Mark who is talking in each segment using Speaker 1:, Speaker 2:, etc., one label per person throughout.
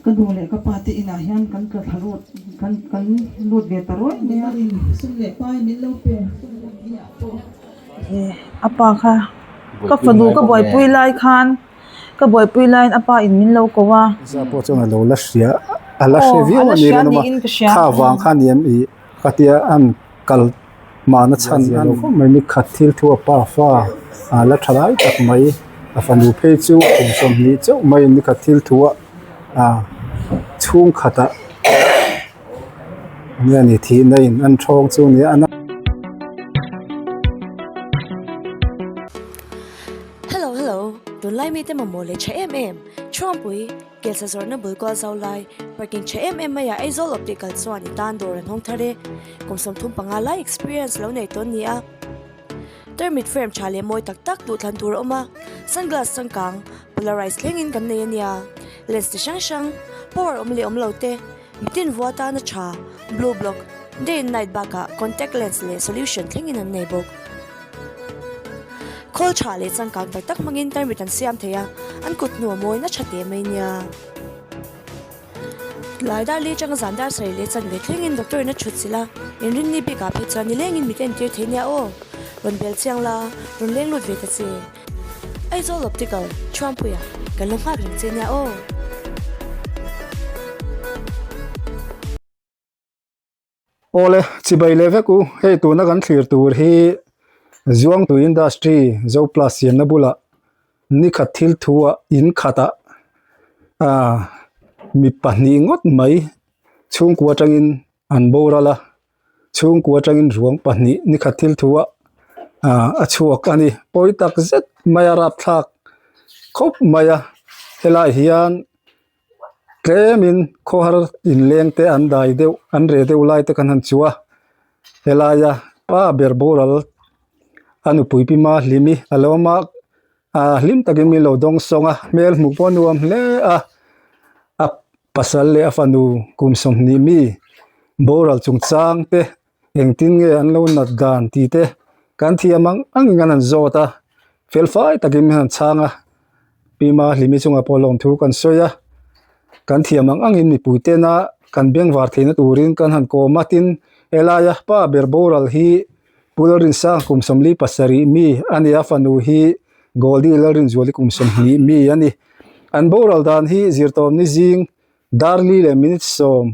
Speaker 1: Ka nu leh ka pa te inah hian kan tla thla lut kan kan lut ve ta ruai mai a.
Speaker 2: Sum leh pai min lo pe pawh.
Speaker 1: A pa kha ka fanu ka buaipui lai khan ka buaipui laiin a pa in min lo ko a.
Speaker 3: Za pawh chuan a lo la hria a la hre viau a ni rinawm a kha vang kha ni em ih ka tia an kal Mahna chhan a lo khawp mai ni khat thil thu a pa fa a la tha lai tak mai a fanu phei chu kum 20 chauh mai ni khat thil thu a ah chhungkhat ah enge a ni thihna in an thawng chu nia a
Speaker 4: Hello hello tunlai mite mamawh leh tha em em Thuampui Kelsa zawrhna bul kual zau lai parking tha em em maiah Aizawl Optical chuan i tan dawr an hawng thar e. Kum 35 lai experience lo nei tawn ni a. Tarmit frame tha leh mawi tak tak duhthlan tur a awm a, sunglass changkang, polarized thlengin kan nei a nia. Lens ti hrang hrang, power awm leh awm lo te, mitin vua tana tha, blue block, day and night bakah contact lens leh solution thlengin an nei bawk. Khawl tha leh changkang tak tak hmangin tarmit an siam thei a, an kut hnu a mawi na tha teh mai nia. Tlai dar li atanga zan dar sarih leh chanve thlengin doctor in a thut chilh a, inrinni bikah phei chuan nilengin mit entir thei nia aw. Rawn bel chiang la, rawn leng lut ve ta che. Aizawl Optical, Thuampuia, kan lo nghak reng che nia aw.
Speaker 3: Awle, chibai leh vek u, hei tuna kan thlir tur hi Zuangtui Industry Zoplus siamna bulah nikhat thil thu ah in khatah ah mi pahnih ngawt mai chhungkua atangin an boral a, chhungkua atangin ruang pahnih nikhat thil thu ah ah a chhuak a ni pawi tak zet mai a rapthlak khawp mai a helai hian. Tlemin khawhar inleng te an dai deuh an reh deuh lai te kan han chu a helaia pa ber boral a nupui pi ma hlimi a lo awm a ah hlim takin min lo dawng sawng a hmel hmuh pawh a nuam hle a a pasal leh a fanu kum 20 mi boral chungchang te. Engtin nge an lo nat dan tih te kan thiam ang angin an han zawt a, fel fai takin min han chhang a, Pi Mahlimi chungah pawh lawmthu kan sawi a, kan thiam ang angin mipui tena kan bengvar theihna turin kan han kawm a, tin helaia pa ber boral hi Pu Lalrinsang kum 47 mi a ni a, fanu hi Goldie Lalrinzuali kum 20 mi a ni. An boral dan hi zirtawmni zing Darli leh minute sawm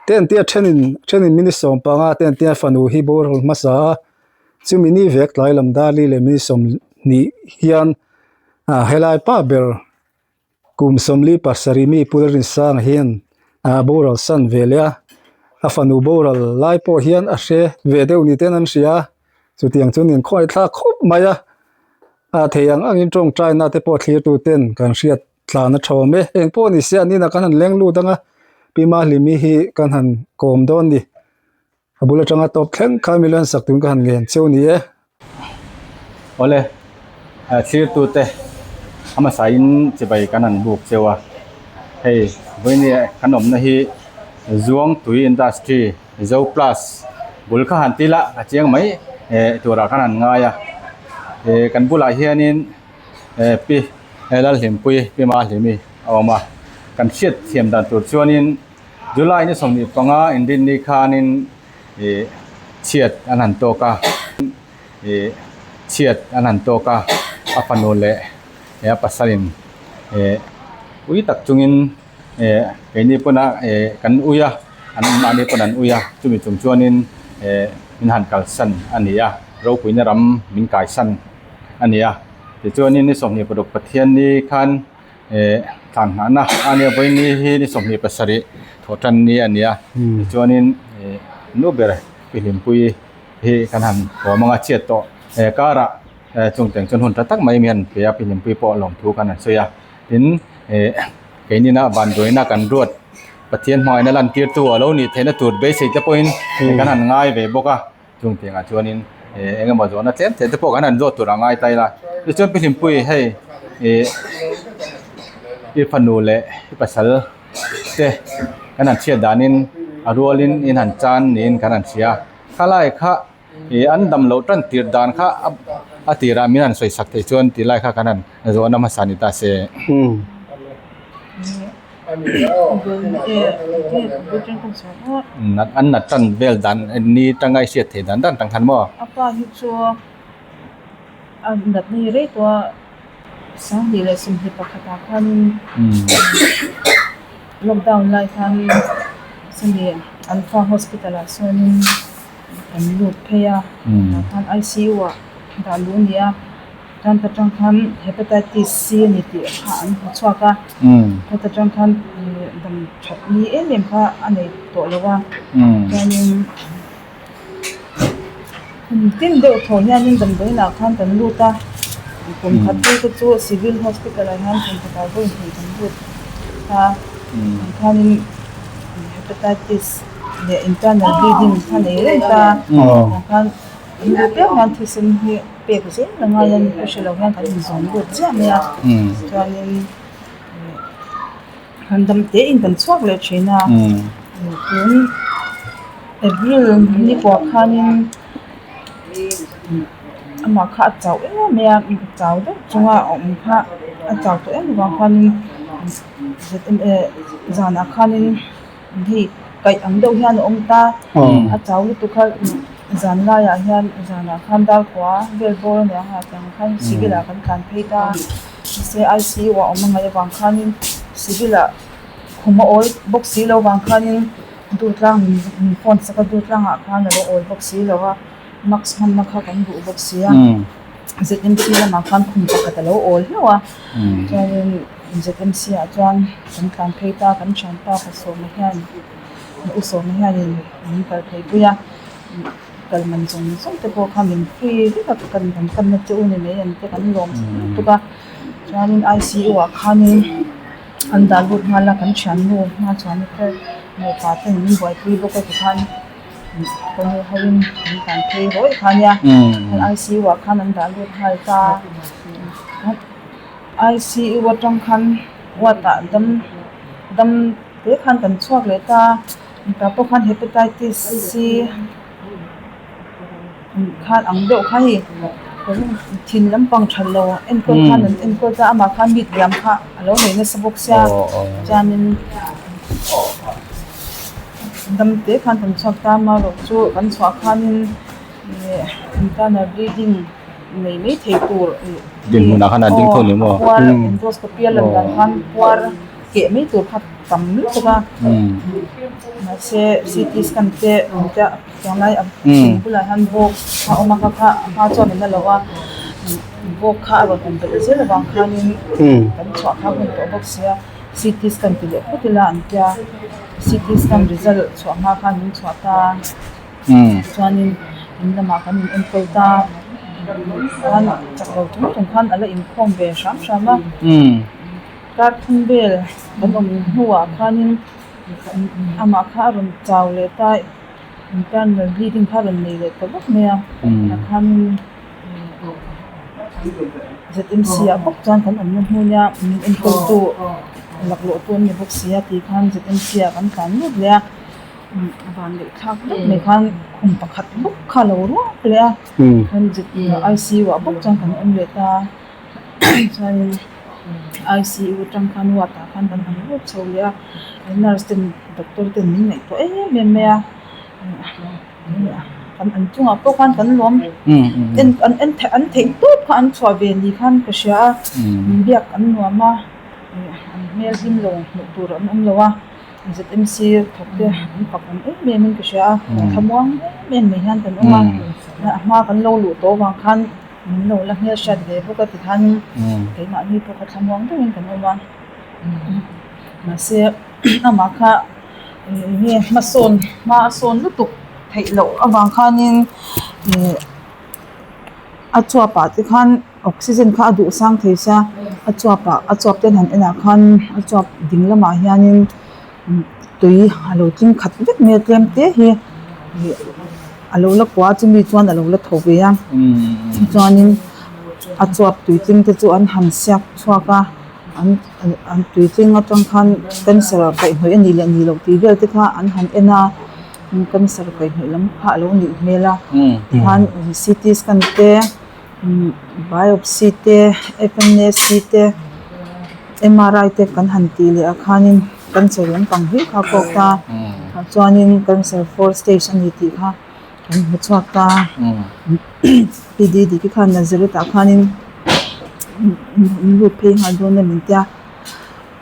Speaker 3: te an tia thenin thenin minute 15 te an tia fanu hi boral hmasa a chumi ni vek tlai lam Darli leh minute 20 hian ah helai pa ber kum 47 mi Pu Lalrinsanga hian ah boral san ve leh a a fanu boral lai pawh hian a hre ve deuh ni ten an hria a chutiang chuan in khawngaih thlak khawp mai a a thei ang angin tawngtaina te pawh thlir tu ten kan hriat. Tlan a tha awm e, eng pawh ni se an inah kan han leng lut ang a, Pi Mahlimi hi kan han kawm dawn ni. A bul atanga tawp thleng khan mi lan sak tun ka han ngen cheu ni e.
Speaker 5: Awle, thlirtute a hmasain chibai kan han buk cheu a, hei vawinia kan awmna hi Zuangtui Industry Zo Plus bul kha han ti la a chiang mai turah kan han ngai a, kan bulah hianin. Pi Lalhlimpui Pi Mahlimi a awm a, kan hriat thiam dan tur chuanin July ni 25 inrinni khanin ih chhiat an han tawk a, ih chhiat an han tawk a, a fanu leh a pasalin ih ui tak chungin ih keini pawna ih kan ui a, an mahni pawn an ui a, chumi chung chuanin ih min han kalsan a ni a, ropuina ram min kaisan. a ni a tichuanin ni 26 Pathianni khan eh thlan nghahna a nia vawiin hi ni 27 thawh tan ni a ni a tichuanin eh nu ber pi hlimpui hi kan han awm anga chhiat tawh eh karah eh chung teng chuan hun tha tak mai mi han pe a pi hlimpui pawh lawmthu kan han sawi a tin eh keinina vanduaina kan ruat Pathian hmangaihna lan tirtu a lo nih theihna tur beisei te pawhin kan han ngai ve bawk a. Chung tiangah chuanin eh eng emaw zawhna tlem tlem te pawh kan han zawt tur a ngai ta ila tichuan pi Hlimpui hei ih i fanu leh i pasal te kan han chhiat danin a rualin in han chan niin kan han hria khalai kha ih an dam loh tan tir dan kha a tirah min han sawi sak theih chuan ti lai kha kan han zawhna hmasa ni ta se. Nat an nat tan vel dan ni tanga i hriat theih dan dan tang khan maw?
Speaker 1: A pa hi chu a natna hi rei tawh a 2021 ah khanin lockdown lai khan chumi Alpha hospital ah sawnin an lut phei a tah khan I_C_U ah dah luh a ni a. Chuan ta tang khan hepatitis C a ni tih kha an hmu chhuak a, heta tang khan dam that ni em em kha a nei tawh lo a, chuanin kum tin deuh thaw hianin damdawiin ah khan kan lut a, kum khat phei te chu civil hospital ah hian kum khatah vawi hnih kan lut a, tikhanin hepatitis leh internal bleeding kha nei reng ta, tah khan an duh piang hian thisen hi. Pek zel a ngai a ni ka hre lo hian kan inzawm lut chiah mai a chuanin han dam te in kan chhuak leh thin a tun April ni pawh khanin amah kha a chauh em em mai a chau deuh chunga a awm kha a chau tawh em avang khanin zanah khanin. Hei kaih ang deuh hian a awm ta a chau lutuk a zan laiah hian zanah khan dar kua vel bawr a nia nghah ang khan civil ah kan tlan phei ta mahse I_C_U ah awm a ngaih avang khanin civil ah khum a awl bawk si lo vang khanin duhtlang min phone sak a duhtlang ah khan a lo awl bawk si lo a mask hmanna kha kan duh bawk si a Z_M_C lamah khan khum pakhat a lo awl hlauh a chuanin. ZMC ah chuan kan tlan phei ta kan thian pa Pasawma hian U Sawma hianin min kal phei pui a kal man zawng zawng te pawh kha min free vek a kan kan panna che u ni mai an te kan lawm lutuk a chuanin ICU ah khanin an dah lut nghal a kan thiannu hma chuan te nupa ten min buaipui bawk a tikhan ka nu hoin an tlan phei rawih kha ania ICU ah khan an dah lut nghal ta. I_C_U atang khan ward ah dam dam te khan kan chhuak leh ta tah pawh khan hepatitis C khan ang deuh kha hei thin lampang that lo enkawl khan an enkawl ta amah khan mit liam kha a lo nei nasa bawk sia chuanin dam te khan kan chhuak ta amaherawh chu kan chhuah khanin ih internal bleeding nei mai thei tur
Speaker 5: Dinhmunah khan an ding tho ni maw?
Speaker 1: Puar endoscopy a lan dan khan puar keh mai tur kha tam lutuk a mahse CT scan te awm te tunlai a thin bulah hian bawk a awm a kha kha a hma chuan a na lo a bawk kha a rawn awm belh zel avang khanin kan chhuah kha hun tawh bawk sia CT scan ti leh phawt ila an tia CT scan result chhuah hma khan min chhuah ta. Chuanin in lamah kan in enkawl ta khan chak lo chung chung khan a la inkhawm ve hram hram a kar thum vel kan awm hnuah khanin amah kha a rawn chau leh ta internal bleeding kha a rawn nei leh ta vak mai a tah khanin Z_M_C ah bawk chuan kan awmna hmun a min enkawltu laklawh tu an ni bawk si a tih khan Z_M_C ah kan tlan lut leh a. Van leh thlak vek mai khan khum pakhat bawk kha a lo ruak leh a chuan I_C_U ah bawk chuan kan awm leh ta chuanin I_C_U atang khan ward ah khan kan han lut chho leh a nurse ten doctor ten min ngaihtuah em em mai a an chungah pawh khan kan lawm en an en an theih tawp kha an chhuah ve ni khan ka hria a min biak an nuam a an hmel hlim lo hmuh tur an awm lo a. ZMC thawk te an fak awm em em in ka hria a thlamuang em em mai hian kan awm a a hma kan lo luh tawh avang khan min lo la hmel hriat ve bawk a tikhan keimahni pawh kha thlamuang deuhin kan awm a mahse amah kha eng nge hmasawn hma a sawn lutuk theih loh avang khanin ih a chuap ah te khan. Oxygen kha a duh sang thei sia a chuap ah a chuap te an han en ah khan a chuap ding lamah hianin tui a lo tling khat vek mai a tlem te hi ih a lo la kua a chumi chuan a lo la tho ve a chuanin a chuap tui tling te chu an han siak chhuak a an an tui tling atang khan cancer kaihhnawih a nih leh nih loh tih vel te kha an han en a cancer kaihhnawih lam kha a lo nih hmel a tikhan C_T scan te. Biopsy te F_N_A_C te M_R_I te kan han tih leh ah khanin. Cancer lampang hlui kha a kawk ta tah chuanin cancer fourth stage a ni tih kha kan hmu chhuak ta Pi Didi khan Nazareth ah khanin in lut phei nghal dawn a min tia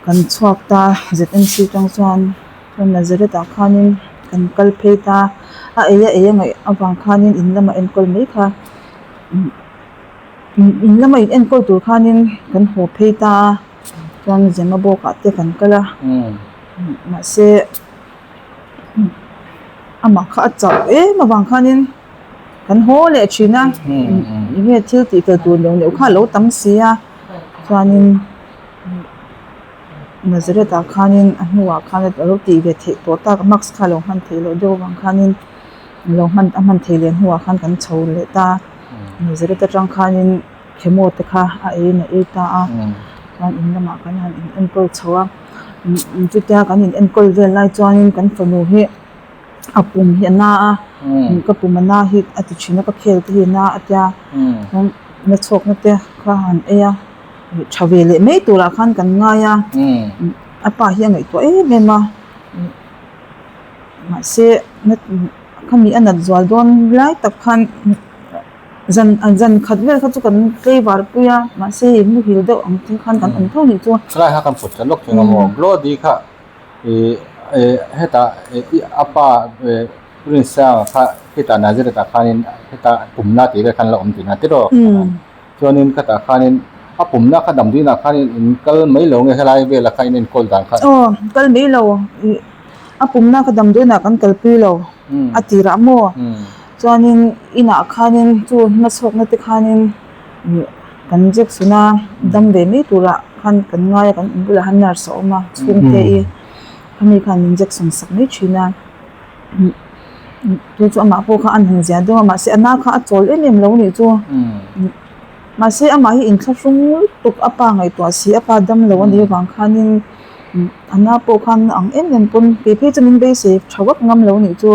Speaker 1: kan chhuak ta ZMC atang chuan chuan Nazareth ah khanin kan kal phei ta a ei a ei a ngaih avang khanin in lamah enkawl mai kha. In lama in enkawl tur khanin kan haw phei ta a chuan Zemabawk ah te kan kal a mahse amah kha a chauh em avang khanin kan haw leh thin a enge thil tih fel tur neuh neuh kha a lo tam si a chuanin Nazareth ah khanin a hnuah khan a lo tih ve theih tawh tak mask kha a lo hman theih loh deuh avang khanin a lo hman a hman theih leh hnuah khan kan chho leh ta a. Nazareth atang khanin chemo te kha a eiin a ei ta a chuan in lamah kan han in enkawl chho a chutia kan in enkawl vel lai chuanin kan fanu hi a pum hi a na a ka pum a na hi a ti thin a ka khel te hi a na a tia chuan na chhawkna te kha han ei a tha ve leh mai turah khan kan ngai a a pa hi a ngaihtuah em em a mahse Khami a nat zual dawn lai tak khan zan zan khat vel kha chu kan tlaivar pui a mahse hei muhil deuh ang te khan kan awm tho nih chu.
Speaker 5: Thalai kha kan put ta lawk thing a maw Glody kha ih eh hetah ih a pa eh Rinsanga kha hetah Nazareth ah khanin hetah pumna tih vel khan la awm tihna tiraw chuanin khatah khanin a pumna kha damdawiinah khanin in kal mai lo nge helai velah khan in enkawl dan kha.
Speaker 1: Aw kal mai lo ih. A pumna ka damdawiinah kan kalpui lo a tirah maw chuanin inah khanin chu hmachhawkna te khanin kan injection a dam ve mai turah khan kan ngai a kan in bulah khan nurse a awm a chhungte i khami khan injection sak mai thin a chu chu amah pawh kha a han zia deuh a mahse a na kha a chawl em em lo nih chu mahse amah hi inthlahrung lutuk a pa ngaihtuah si a pa dam lo a nih avang khanin. A na pawh khan ang em em pawn kei phei chu min beisei tha vak ngam lo nih chu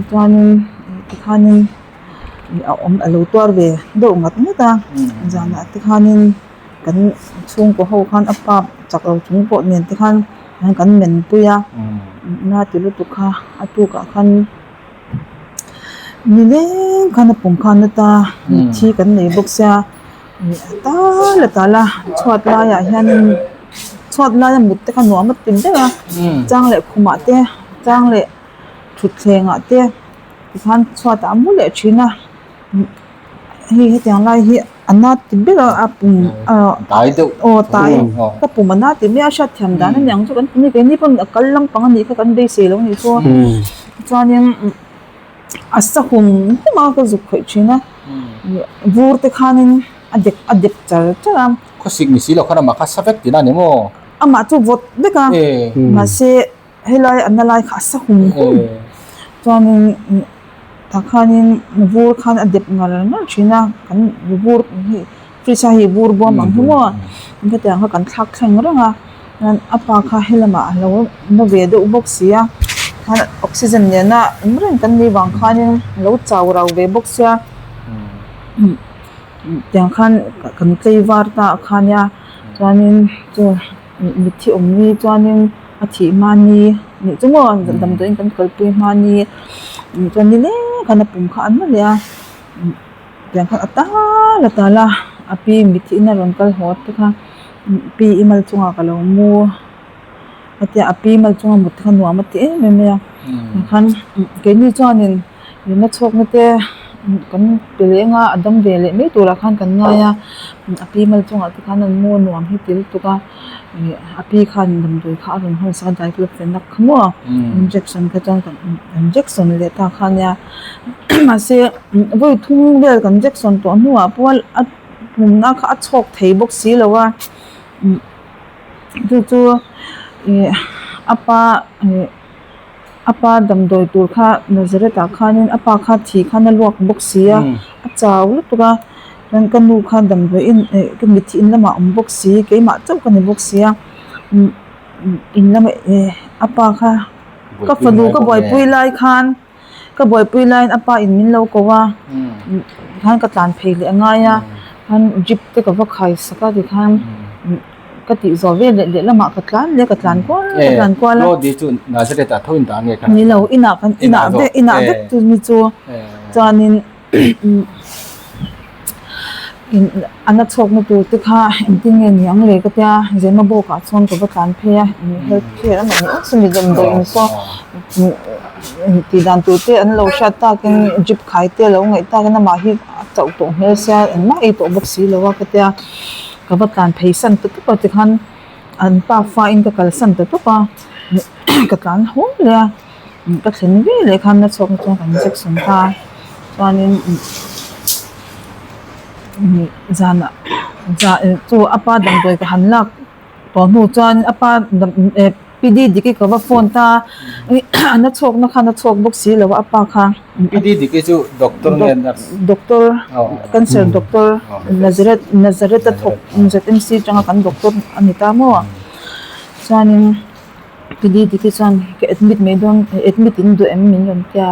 Speaker 1: chuanin tikhanin a awm a lo tuar ve deuh ngat ngat a zanah te khanin kan chhungkaw ho khan a pa chak lo chung pawh nen te khan kan men pui a na ti lutuk kha a tukah khan nileng khan a pum khan ata mitthi kan nei bawk sia. A tal a tal a chhuat laiah hianin chhuat laia mut te kha nuam a ti ber a chang leh khumah te chang leh thutthlengah te tikhan chhuatah a mu leh thin a hei hetiang lai hi a na ti ber a a pum ah aw tai ka pum a na ti mai a hriatthiam dan a ni ang chu kan ti mai keini pawn a kal lampang a nih kha kan beisei lo a nih chu chuanin. A sa hum hum a ka zuk khawih thin a vur te khanin a dek a dek char char a.
Speaker 5: Khawsik ni si lo khan amah kha sa vek tihna a ni maw?
Speaker 1: Amah chu vawt vek a mahse helai a na lai kha a sa hum hum chuanin tah khanin vur khan a dep ngar ngar thin a kan vur hi fridge a hei vur bawm ang hi maw hetiang kha kan thlak thleng reng a. Chuan a pa kha helamah a lo na ve deuh bawk si a khan oxygen nena awm reng kan nih vang khanin a lo chau rau ve bawk sia tiang khan kan tlei var ta a kha nia chuanin chu mitthi awm ni chuanin a thih hma ni nih chu maw damdawiin kan kalpui hma ni chuan nileng khan a pum kha a na leh a. Tiang khan a tal a tal a a pi mitthi in a rawn kal haw te kha pi i mal chungah ka lo mu a tia a pi mal chunga mut te kha nuam a ti em em mai a tikhan keini chuanin nunna chhuakna te kan pe leh anga a dam ve leh mai turah khan kan ngai a a pi mal chungah te khan an mu nuam hi ti lutuk a. Ih a pi khan damdawi kha a rawn hawn sak a diclofenac kha maw injection kha chuan kan injection leh ta kha nia mahse vawi thum vel kan injection tawh hnuah pawh a pumna kha a chhawk thei bawk si lo a chu chu ih a pa ih a pa damdawi tur kha Nazareth ah khanin a pa kha thi khan a luak bawk si a a chau lutuk a chuan ka nu kha damdawi in eh ka mitthi in lamah a awm bawk si keimah chauh ka ni bawk si a umm in lama eh a pa kha ka fanu ka buaipui lai khan ka buaipui laiin a pa in min lo ko a khan ka tlan phei leh a ngai a khan jeep te ka va khai sak a tikhan. Ka tih zawh vel leh lehlamah ka tlan leh ka tlan kual ka tlan kual a.
Speaker 5: Lodi chu Nazareth ah tho in dah nge kha?
Speaker 1: Ni lo, inah kan inah vek inah vek chu mi chu chuanin a na chhuakna tur te kha engtin nge ni ang le ka tia Zemabawk ah chuan ka va tlan phei a health care a mamawh awk chumi damdawi in saw tih dan tur te an lo hriat takin drip khai te a lo ngaih takin amah hi a chauh tawh hmel sia engmah ei tawh bawk si lo a ka tia. Ka va tlan phei san ta tawp a tikhan an pa fa in ka kal san ta tawp a ka tlan haw leh a ka thlen ve leh khan na chhuak na chuan kan injection ta a chuanin zanah chu a pa damdawi ka han lak tawh hnu chuan a pa Pi Didiki ka va phone ta a na chhuak na khan a chhuak bawk si lo a a pa kha.
Speaker 5: Pi Didiki chu doctor nge nurse?
Speaker 1: Doctor, cancer doctor Nazareth Nazareth a thawk ZMC atanga kan doctor a ni ta maw? Chuanin Pi Didiki chuan ka admit mai dawn admit in duh em min rawn tia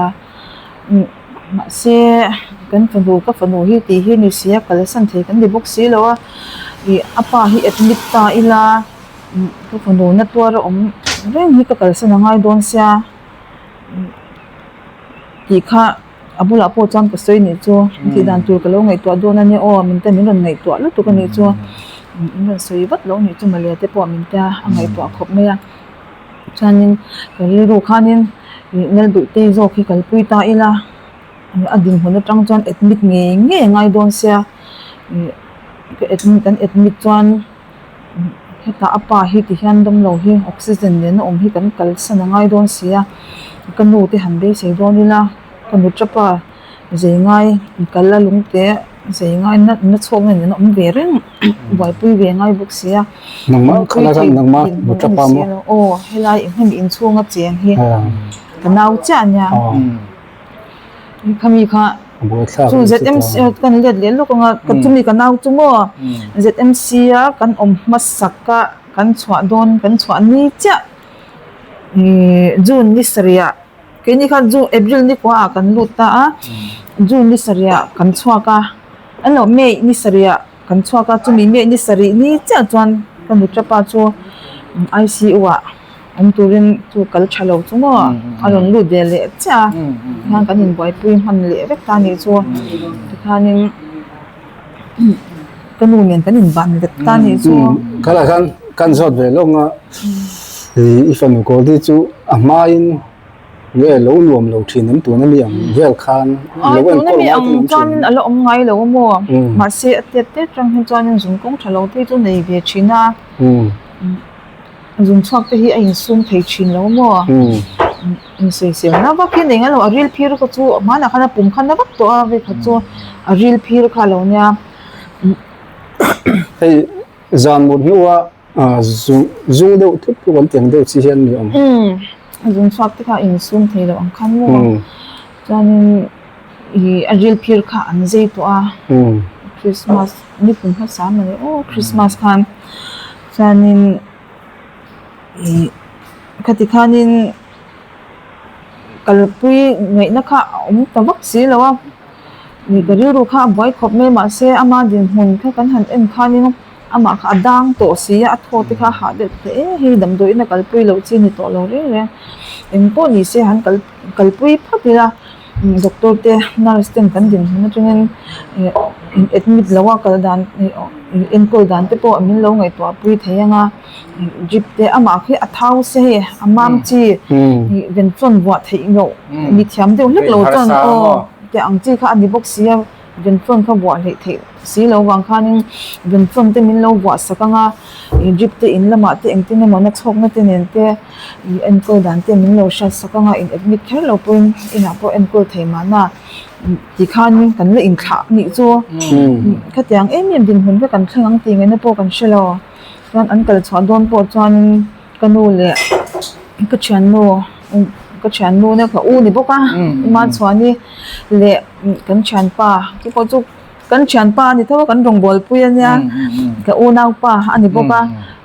Speaker 1: mahse kan fanu ka fanu hi tih hi ni sia kalsan thei kan ni bawk si lo a ih a pa hi admit ta ila. Ka fanu na tuar a awm reng hi ka kalsan a ngai dawn sia tih kha a bulah pawh chuan ka sawi nih chu tih dan tur ka lo ngaihtuah dawn a nia aw min te min rawn ngaihtuah lutuk a nih chu min rawn sawi vat lo nih chu mawle te pawh min tia a ngaihtuah khawp mai a chuanin ka rilru khanin ih Lalduhtei zawk hi kalpui ta ila a dinhmun atang chuan admit ngei ngei a ngai dawn sia ih ka admit an admit chuan. Hetah a pa hi ti hian damlo hi oxygen nena awm hi kan kalsan a ngai dawn si a, ka nu te han beisei dawn ila ka nu tapa zei ngai kal a lungte zei ngai na na chhuak na nena awm ve reng buaipui ve ngai bawk si a.
Speaker 3: Nangmah khala khan nangmah nu tapa maw?
Speaker 1: Aw helai hemi inchhunga cheng hi ka nau chiah a nia. Khami kha chu ZMC kan let leh lawk anga ka chumi ka nau chu maw ZMC a kan awm hmasak a kan chhuah dawn kan chhuah ni chiah ihh June ni sarih ah keini khan June April ni kua ah kan lut ta a June ni sarih ah kan chhuak a englo May ni sarih ah kan chhuak a chumi May ni sarih ni chiah chuan ka nuṭapa chu I_C_U ah. Awm turin chu kal tha lo chu maw a rawn lut ve leh chiah a tikhan kan inbuaipui hman leh vek ta nih chu tikhanin ka nu nen kan inban vek ta nih chu.
Speaker 3: Khalai khan kan zawt ve lawk nga i fanu Goldie chu a hmain nge lo nuam lo thin em tuna mi ang vel khan
Speaker 1: lo enkawl ngai te awm thin a la awm ngai lo maw mahse a tet tet tang hi chuanin zun kawng tha lo te chu nei ve thin a. Zun chhuak te hi a insum thei thin lo maw? Insawisel na vak hi nei lo a ril phir kha chu hmanah khan a pum kha na vak tawh a vei khat chu a ril phir kha a lo nia.
Speaker 3: Hei zan mut hnua zung zung deuh thut thut an tiang deuh chi hian mi awm.
Speaker 1: Zun chhuak te kha a insum thei lo ang khan maw? Chuanin ih a ril phir kha an zei tawh a Christmas ni kum hmasa mawni aw Christmas khan chuanin ih khati khanin kalpui ngaihna kha a awm ta vak si lo a ih ka rilru kha a buai khawp mai mahse ama dinhmun kha kan han en khanin amah kha a dang tawh si a a thaw te kha a hah deuh teh e hei damdawiin a kalpui loh chi a ni tawh lo reng reng eng pawh ni se han kal kalpui phawt ila doctor te nurse ten kan dinhmun atangin ih admit loh a kal dan enkawl dan te pawh min lo ngaihtuah pui thei ang a drip te amah khi a thau se hei a mam chi ih venflon vuah theih loh mi thiam deuh hlek lo chuan aw tih ang chi kha a ni bawk si a venflon kha vuah hleih theih si lo vang khanin venflon te min lo vuah sak ang a ih drip te in lamah te engtin emaw na chhawkna te nen te. Ih enkawl dan te min lo hriat sak anga in admit kher lo pawhin inah pawh enkawl thei mahna tikhan kan la inthlah nih chu khatiang em em dinhmun vek an thleng ang tih ngaihna pawh kan hre lo chuan an kal chhuah dawn pawh chuanin ka nu leh ka thiannu ka thiannu nia ka u ni bawk a ima chhuani leh kan thianpa te pawh chu. Kan thianpa a ni tho a, kan rawngbawlpui a nia, ka unaupa a ni bawk a,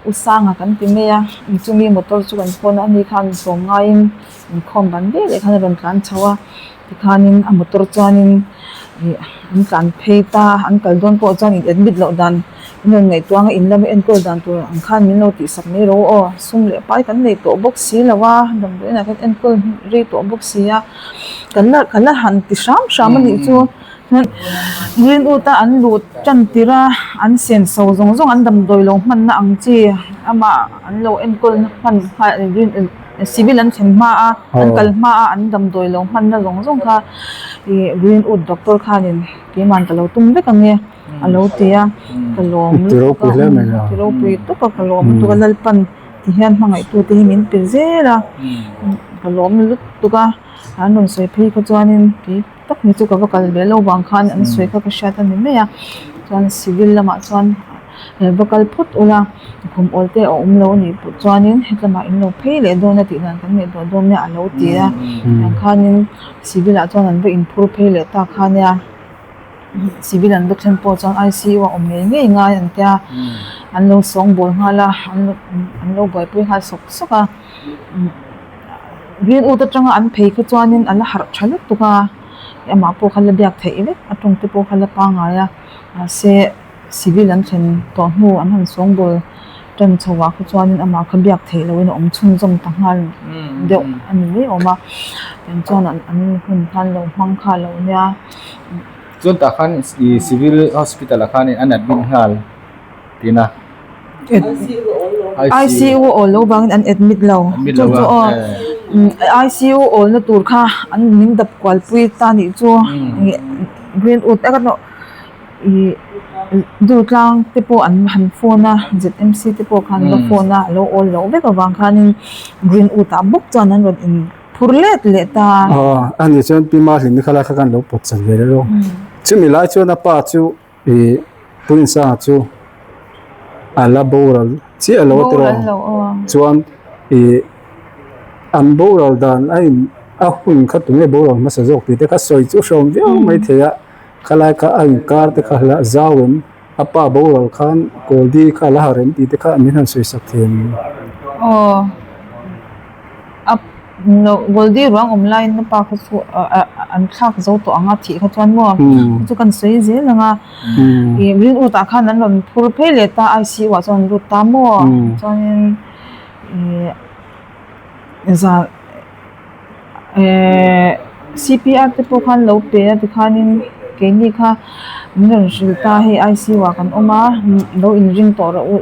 Speaker 1: U Sanga kan ti mai a, chumi motor chu kan phone a, ani khan sawm ngaiin inkhawm ban vel leh khan a rawn tlan chho a, tikhanin a motor chuanin Ih an tlan phei ta an kal dawn pawh chuan in admit loh dan in rawn ngaihtuah anga in lama enkawl dan tur ang khan min lo tihsak mai ro aw sum leh pai kan nei tawh bawk si lo a damdawiin ah khan enkawl rei tawh bawk si a kan la kan la han ti hram hram a nih chu Greenwood a an luh tan tirh a an senso zawng zawng an damdawi lo hmanna ang chi amah an lo enkawl hman nghal Civil an thlen hma a an kal hma a an damdawi lo hmanna zawng zawng kha ih Greenwood doctor khanin keiman ka lo tum vek ang e a lo ti a ka lawm lutuk a ti ropui tawp a ka lawm lutuk a Lalpan ti hian hmangaihtu te hi min pe zel a ka lawm lutuk a an rawn sawi phei kha chuanin kei tak ni chu ka va kal ve lo vang khan an sawi kha ka hriat a ni mai a chuan civil lamah chuan. Va kal phawt ula, khum awl te a awm lo a nih pawh chuanin hetlamah in lo phei leh dawn a tih dan kan ngaihtuah dawn nia a lo ti a, tiang khanin civil ah chuan an va inphur phei leh ta kha nia, civil an va thlen pawh chuan I C U a awm ngei ngei ngai an tia, an lo sawngbawl nghal a, an lo buaipui nghal sawk sawk a, Greenwood atanga an phei kha chuanin a la harh tha lutuk a, amah pawh kha la biak theih vek a tawng te pawh kha la pangngai a, mahse. Civil an thlen tawh hnu an han sawngbawl tan chho ah kha chuanin amah kha biak theih lohin a awm chhunzawm ta nghal deuh a ni mai awm a tiang chuan an an hun khan lo hmang kha lo nia.
Speaker 5: Chuan tah khan ih civil hospital ah khan an admit nghal tihna.
Speaker 1: I C U awl lo vangin an admit lo chu chu aw I C U awlna tur kha an min dap kual pui ta nih chu Greenwood a ka nawh. Ih Durtlang te pawh an han phone a Z M C te pawh khan an va phone a a lo awl loh vek avang khanin Greenwood ah bawk chuan an rawn in phur let leh ta a.
Speaker 3: Aw ani chuan Pi Mahlimi kha lai kha khan lo pawt chan ve reuh a chumi lai chuan a pa chu ih Pu Rinsanga chu a la boral chiah lo a tiraw chuan ih an boral dan a in a hun kha tunge boral hmasa zawk tih te kha sawi chu hreawm viau mai thei a. Khalai kha a inkar te kha la zau em? A pa boral khan Kawldi kha a la har em tih te kha min han sawi sak thei em?
Speaker 1: Aw, a no Kawldi ruang awm laiin a pa kha chu an thlak zo tawh ang a thih kha chuan maw chu kan sawi zel ang a. Ih Greenwood ah khan an rawn phur phei leh ta I C U ah chuan an lut ta maw chuanin ih zan. Ehh C P R te pawh khan lo pe a tikhanin keini kha min rawn hrilh ta hei I C U ah kan awm a lo inring tawh rawh u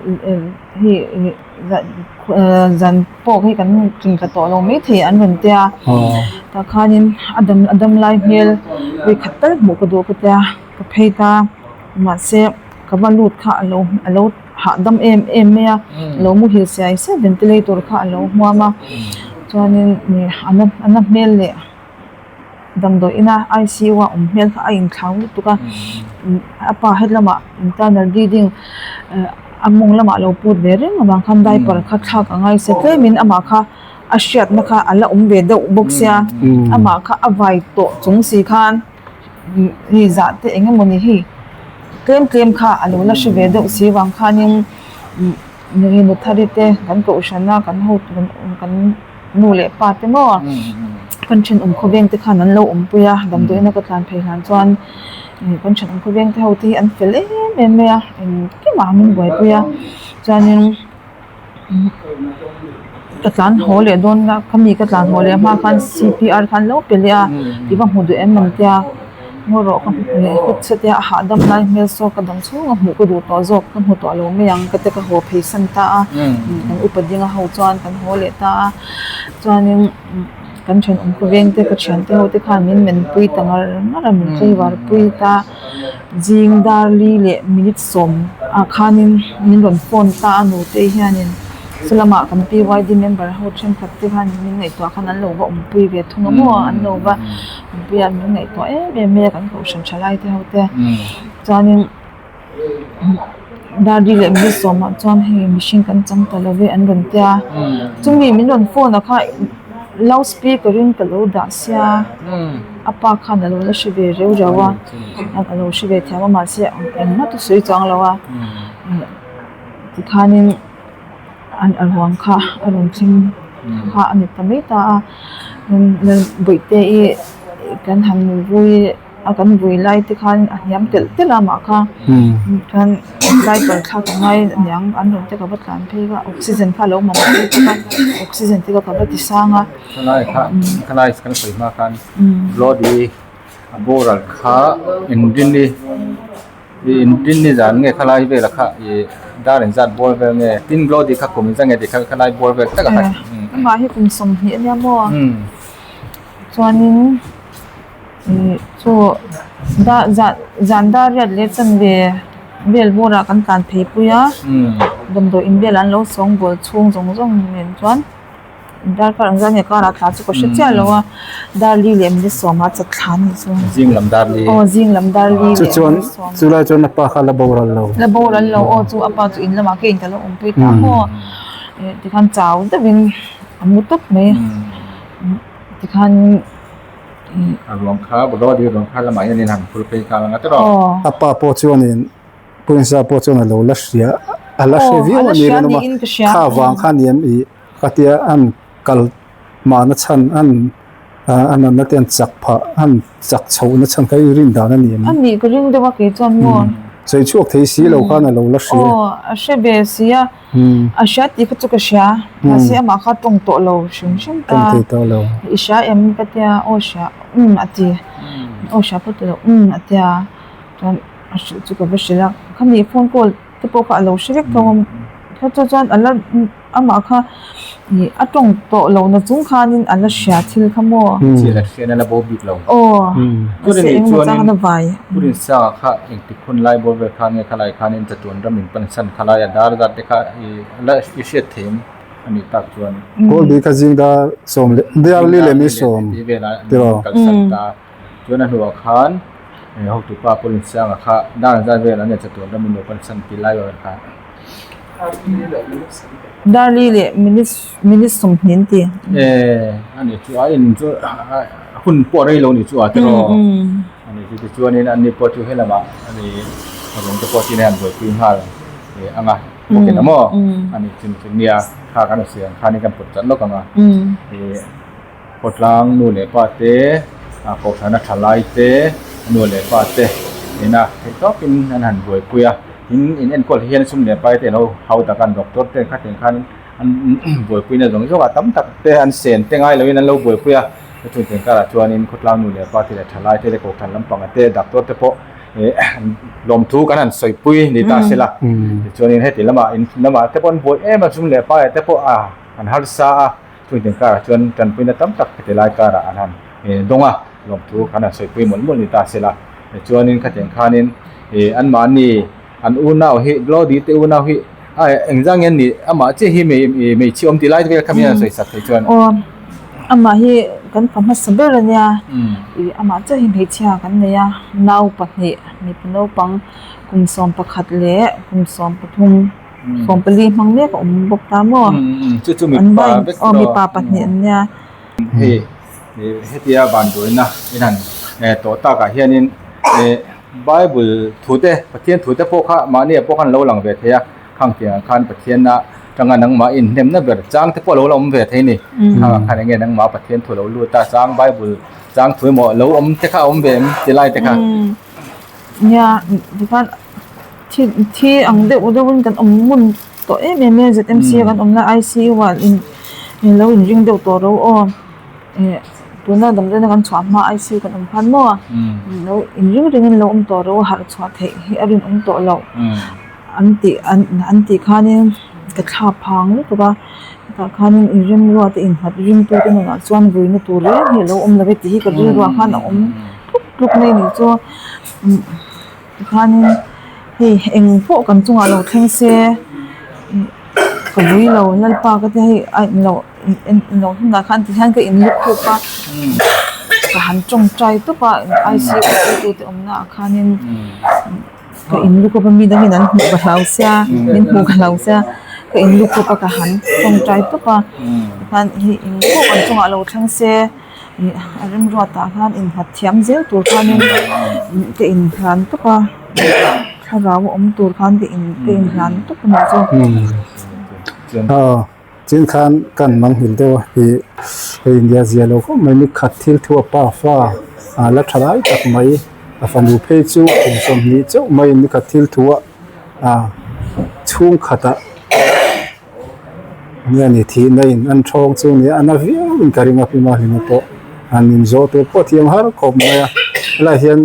Speaker 1: hei zan pawh hi kan tlin tla tawh lo maithei an rawn tia tah khanin a dam a dam lai hmel vawikhat tal hmuh ka duh ka tia ka phei ta mahse ka va lut kha a lo a lo hahdam em em mai a lo muhil siai siai ventilator kha a lo hmuam a chuanin ih a na a na hmel leh damdawi ina I C U a awm hmel kha a inthlau lutuk a a pa hetlama internal bleeding eh a mawng lamah lo put ve reng avang khan diaper kha thlak a ngai se tlemin amah kha a hriatna kha a la awm ve deuh bawk sia amah kha a vai tawh chung si khan. Hei zah te eng emaw ni hei tlem tlem kha a lo la hre ve deuh si vang khanin nge nuthari te kan kohhran a kan ho kan nu leh pa te maw kan thenawm khawveng te khan an lo awmpui a damdawiin a ka tlan phei hlan chuan kan thenawm khawveng te ho te hi an fel em em mai a engkimah min buaipui a chuanin. Ka tlan haw leh dawn a ka mi ka tlan haw leh hma khan C P R khan lo pe leh a i va hmu duh em ang tia ngaw rawh ka hmu leh hawt che tia a hahdam lai hmel saw ka dam chhung a hmuh ka duh tawh zawk ka hmu tawh lo mai ang ka te ka haw phei san ta a kan upa dinga ho chuan kan haw leh ta a chuanin kan thenawm khawveng te ka thiante ho te khan min menpui ta ngar ngar a min tlaivar pui ta. Zing Darli leh minute sawm ah khanin min rawn phone ta a nute hianin chulama kan P Y D member ho thenkhat te khan min ngaihtuah khan an lo va awmpui ve thung a maw an lo va awmpui a min ngaihtuah em em mai a kan kohhran thalai te ho te chuanin Darli leh minute sawm ah chuan hei mihring kan chang ta lo ve an rawn tia chumi min rawn phone ah kha loud speaker in ka lo dah sia. A pa khan a lo la hre ve reu reu a, a lo hre ve thiam a mahse engmah chu sawi chuang lo a tikhanin a ruang kha a rawn thleng kha a ni ta mai ta a Bawihte i kan han vui. a kan vui lai te khan a hniam telh telh a mah kha chuan diaper thlak a ngai aniang an rawn te ka va tlan phei a oxygen kha a lo mamawh deuh bawk a oxygen te kha ka va ti sang a.
Speaker 5: Khalai kha khalai kan sawi hma khan Lodi a boral kha inrinni Ih inrinni zan nge khalai velah kha ih dar inzat bawr vel nge tin Lodi kha kum inzat nge tih kha khalai bawr vel tak a khat.
Speaker 1: Amah hi kum 20 a nia maw? Chuanin ih chu da zan zan dar riat leh chanve vel bawrah kan tlan phei pui a damdawi in velah an lo sawng bawl chhung zawng zawng nen chuan darkar ang zat nge karah thla chu ka hre chiah lo a dar li leh minute sawma chat thla a nih chu
Speaker 5: zing lam dar li
Speaker 1: aw zing lam dar li
Speaker 3: chu chuan chu lai chuan a pa kha la boral lo
Speaker 1: la boral lo aw chu a pa chu in lamah ke in ka lo awmpui ta maw tikhan chau deuhin a mu tawp mai. Tikhan
Speaker 5: A ruang kha Lodi ruang kha lamah hian in han phur phei nghal ang a tiraw?
Speaker 3: A pa pawh chuanin Prince-a pawh chuan a lo la hria a la hre viau a ni rinawm a kha vang kha ni em i khatia an kal mahna chhan an a natna te an chak phah an chak chhohna chhan kha i rin dan a ni em?
Speaker 1: A nih ka ring deuh a kei chuan maw?
Speaker 3: Sawi chhuak thei si lo khan a lo la hria.
Speaker 1: Aw a hre ve si a. A hria tih kha chu ka hria mahse amah kha tawng tawh lo hrim hrim ta
Speaker 3: Tawng thei tawh lo.
Speaker 1: I hria em ka tia aw hria umm a ti aw hria pawh ti lo umm a tia chuan a hrilh chu ka va hrilh a khami phone call te pawh kha a lo hre vek tho a kha chu chuan a la amah kha ih a tawng tawh lo na chung khanin a la hria thil kha maw.
Speaker 5: Thil a hriat a la bo bik lo.
Speaker 1: Aw mahse engemaw chang a vai.
Speaker 5: Purinsa kha engtik Hun lai bawr vel khan nge khalai khanin chatuan ram in pan san khalai a dar zat te kha i la i hriat theih em a nih tak chuan.
Speaker 3: Kawlbi kha zing dar sawm leh dar li leh mi sawm tiraw.
Speaker 5: Kal san ta chuan a hnuah khan hotupa Purinsianga kha dar zat vel an nge chatuan ram in lo pan san ti lai vel khan.
Speaker 1: Dar li leh minute minute 20 an ti.
Speaker 5: E a nih chu a in chu hun pawh rei lo nih chu a tiraw. A ni chu tichuanin an ni pawh chu helamah a ni rawng te pawh chu ina han buaipui nghal ang a bawk in a maw a ni chun chu nia kha kan a siam khanin kan pawt chat lawk ang a ih khawtlang nu leh pa te a kohhrana tha lai te nu leh pa te ina theih tawpin an han buaipui a tin in enkawl hi hian sum leh pai te alo hau tak a doctor te khatin khan an buaipuina zawng zawng a tam tak te an sen te ngai loin an lo buaipui a. Chutih thing karah chuanin khawtlang nu leh pa te leh thalai te leh kohhran lampanga te doctor te pawh eh lawmthu kan han sawipui ni ta se la tichuanin heti lamah in lamah te pawh an buai em a zum leh pa te pawh a an harsa a chutih thing karah chuan tanpuina tam tak heti lai karah an han eh dawng a lawmthu kan han sawipui mawlh mawlh ni ta se la tichuanin khatiang khanin eh anmahni an unau hi Glody te unau hi a engzah nge ni amah chiah hi hmeichhia awm tih lai te vel kha mi an sawi sak thei chuan.
Speaker 1: Aw amah hi kan fa hmasa ber a nia ih amah chiah hi hmeichhia kan nei a nau pahnih mipa naupang kum 11 leh kum 13 14 hmang mek a awm bawk ta maw an vai aw mipa pahnih an nia.
Speaker 5: Hei hetia vanduaina in han tawh takah hianin eh. Bible thu te, Pathian thu te pawh kha mahni ah pawh khan lo lang ve thei a, khang tiang ah khan Pathian a tanga nangmah inhnemna ber chang te pawh a lo la awm ve thei a ni. Khang ah khan enge nangmah Pathian thu lo lut a, chang Bible chang thu emaw lo awm te kha a awm ve em ti lai te kha.
Speaker 1: Nia, tikhan thi thi ang deuh deuh in kan awm ngun tawh em em e, ZMC a kan awmna ICU ah in lo inring deuh tawh ro aw. Eh tuna damdawiina kan chhuah hma ICU kan awm khan maw lo inring ringin lo awm tawh ro harh chhuah theih hi a rinawm tawh loh an tih an an tih khanin ka thla phang lutuk a tah khanin inremruat te innghat ringtu te nunah chuan vuina tur reng hi a lo awm lo e tih hi ka rilruah khan a awm tluk tluk mai a nih chu tikhanin hei eng pawh kan chungah lo thleng se ka vui lo lalpa ka tia hei a inlo inlo hnunah khan ti hian ka inluk khawp a ka han tawngtai tawp a ICU tu te awmna ah khanin ka inluk khawp a mi dangin an hmuh ka hlau sia min hmuh ka hlau sia ka inluk khawp a ka han tawngtai tawp a tikhan hei eng pawh kan chungah lo thleng se ih a remruatah khan innghat thiam zel tur khanin ka inhlan tawp a thlarau a awm tur khan ka in ka inhlan tawp a nih chu.
Speaker 3: Chin khan kan mang nghilh deuh a ih hei India zia lo khawp mai ni khat thil thu a pa fa a la tha lai tak mai. A fanu phei chu kum 20 chauh maiin nikhat thil thu a ah chhungkhatah nia ni thihna in an thawng chu nia a na viau in ka ring a hlim a hlima pawh an in zawh tur pawh thiam har khawp mai a helaiah hian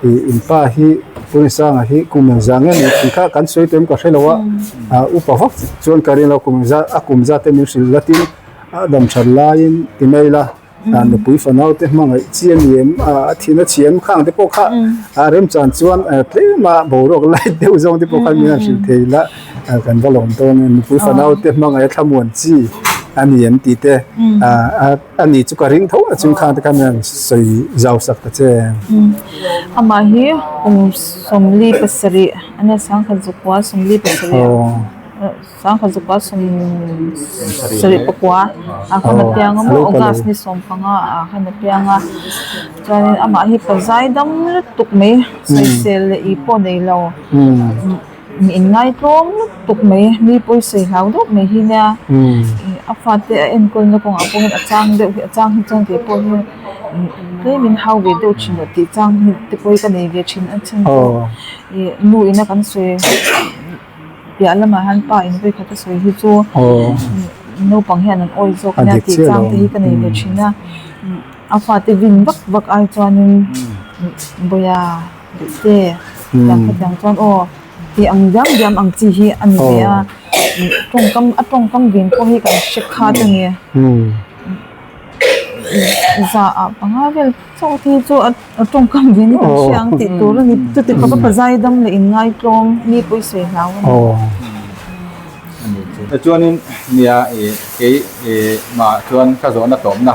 Speaker 3: ih in pa hi Punisanga hi kum engzah nge ni tih kha kan sawi tawh em ka hre lo a ah upa vak chuan ka ring lo kum engzah a kum zat te min hrilh latin a dam that laiin ti mai ila. Ah nupui fanau te hmangaih chi a ni em ah a thihna chhi em khang te pawh kha ah remchan chuan tlem a boruak light deuh zawng te pawh khan min han hrilh thei ila ah kan va lawm dawn a nupui fanau te hmangaih a thlamuan chi a ni em tih te ah a ni chu ka ring tho a chung khang te khan min han sawi zau sak ta che.
Speaker 1: Amah hi kum 47 ania 1927 Sangha zukah 74 ah khan a piang a maw August ni 15 ah khan a piang a chuanin amah hi pazai dam lutuk mai sawisel leh ih pawh nei lo mi inngaihtlawm lutuk mai mi pawisa hlau deuh mai hi nia a fate a enkawlna kawngah pawh hian a chang deuh hi a chang hi chuan kei pawh hi tlemin hau ve deuh thin loh tih chang hi te pawh hi ka nei ve thin a chhan chu ih nu ina kan sawi. Piah lamah hian pa in vawi khat a sawi hi chu naupang hian an awi zawk nia tih chang te hi ka nei ve thin a a fate vin vak vak ai chuanin Bawia duh te tiang kha tiang chuan aw tih ang diam diam ang chi hi a ni ve a tawngkam a tawngkam vin pawh hi kan hre khat a ni za ah panga vel chauh te hi chu a. A tawngkam ve ni kan hria ang tih tur a ni. Chuti khawp a pazai dam leh inngaitlawm mi pawi sawi hlau a ni.
Speaker 5: Chuanin nia kei mah chuan ka zawhna tawpna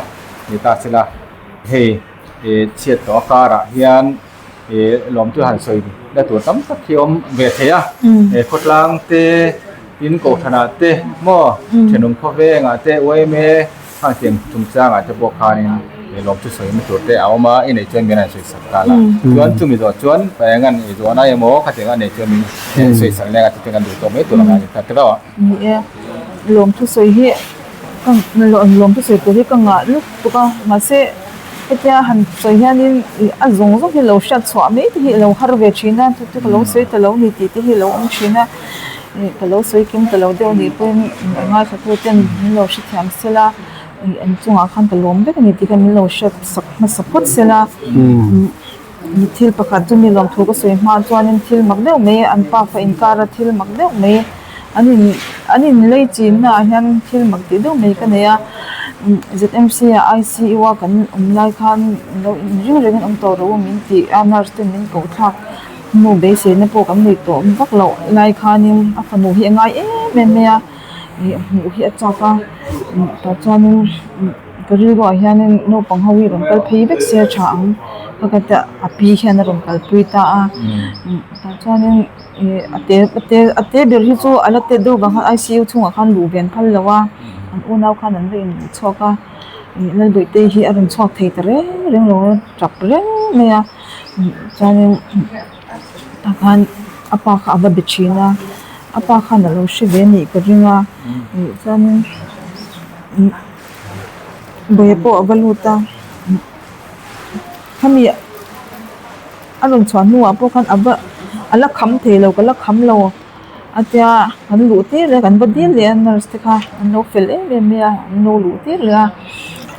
Speaker 5: ni ta sela hei chhiat tawh a karah hian lawmtu han sawi na tur tam tak hi awm ve thei a khawtlang te tin kohhranah te maw thenawm khawvengah te uaime Khang tiang chungchangah te pawh khanin lawm chu sawina tur te a awm a, i neih chuan min han sawisak ta la. Chuan chumi zawh chuan engan i zawhna emaw khatiang a neih chuan min sawisak leng a tih chu kan duh tawk mai tur anga ni ta tiraw a.
Speaker 1: Ni e, lawm thu sawi hi ka lawm thu sawi tur hi ka ngah lutuk a, mahse hetia han sawi hianin a zawng zawng hi lo hriat chhuah mai te hi a lo har ve thin a, chu chu ka lo sawi ta lo ni tih te hi a lo awm thin a. Ka lo sawi kim ta lo deuh anih pawhin a ngaithla ten min lo hrethiam sela ih an chungah khan ka lawm vek ani tih kha min lo hriat sak hmasa phawt sela thil pakhat chu mi lawmthu ka sawi hma chuanin thil mak deuh mai an pa fa inkara thil mak deuh mai an in an in lei chinna ah hian thil mak tih deuh mai ka nei a Z_M_C ah I_C_U a kan awm lai khan lo inring rengin awm tawh rawh u min tih a nurse ten min koh thlak. Nu beiseina pawh kan nei tawh vak loh lai khanin a fanu hi a ngai em em mai a ih hmuh hi a chak a tah chuanin ka rilruah hianin naupang ho hi rawn kal phei vek se a tha ang ka ka tia a pi hian a rawn kalpui ta a tah chuanin ih a te a te a te ber hi chu a la tet deuh vang khan I_C_U chhungah khan luh ve an phal lo a an unau khan an va inluh chhuak a ih Lalbawihtei hi a rawn chhuak thei ta reng reng lo a tap reng mai a. Chuanin tah khan a pa kha a va be thin a a pa khan a lo hre ve anih ka ring a ih chuanin bawiha pawh a va lut a khami a rawn chhuah hnuah pawh khan a va a la kham thei lo ka la kham lo a tia kan luh tir leh a kan va dil leh a nurse te kha an lo fel em em mai a an lo luh tir leh a